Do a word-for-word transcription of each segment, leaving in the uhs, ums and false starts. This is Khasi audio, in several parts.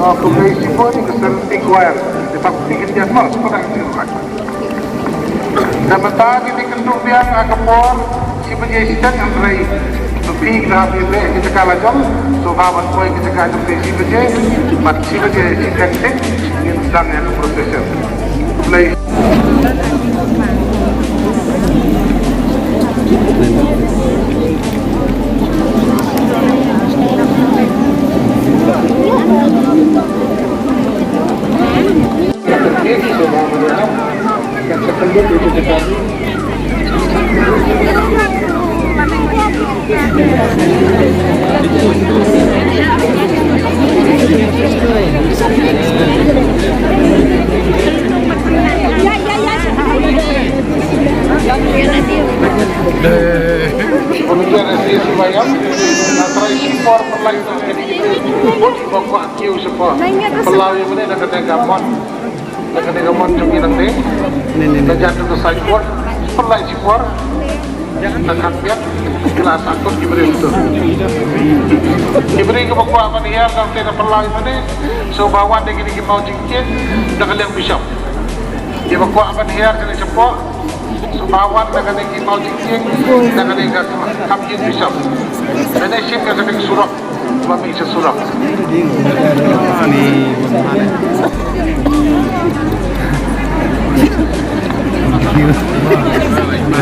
Pynlait shipor ïa ka Serenity Choir. Te pap phi khyndiat mo, shu pynlait shipor. Namar ta ngi dei kynduh biang ha ka por shi baje shiteng, hynrei phi kynduh biang ïa ka jaka la jong. Sngewbha ban poi ka jaka jong phi shi baje bad shi baje shiteng te ngin sdang ïa ka procession. Pynlait. Volunteer S A C Y M, na trai shipor pynlait na kane ka bot ba kwah kiew shipor. Pynlait ïa mane na kane ka mon. Na kane ka mon jong ngi nangne. Na jan jong ka signboard. Pynlait shipor. Na khatmiat ki la sangkut ki briew tu. Ki briew kiba kwah ban hiar nangta na pynlait ïa mane. Sngewbha wan da kine ki maw jingkieng da ka liang bishop. Kiba kwah ban hiar kane shapoh. Sngewbha wan da kane ki maw jingkieng da kane ka kam ïing bishop. Kane shim ka kane ka surok. Ba mih sha surok.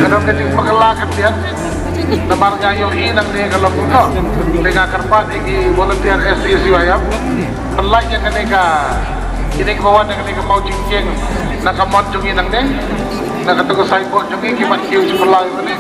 Ka don ka jingpakla khyndiat. Namar nga ïohi nangne ka long kumno. Te nga kyrpad ïa ki volunteer S A C Y M. Pynlait ïa kane ka, kine kiba wan ïa kane ka maw jingkieng na ka mon jong ngi nangne. Na kato ka signboard jong ngi ki ban kiew sha pynlait ïa mane.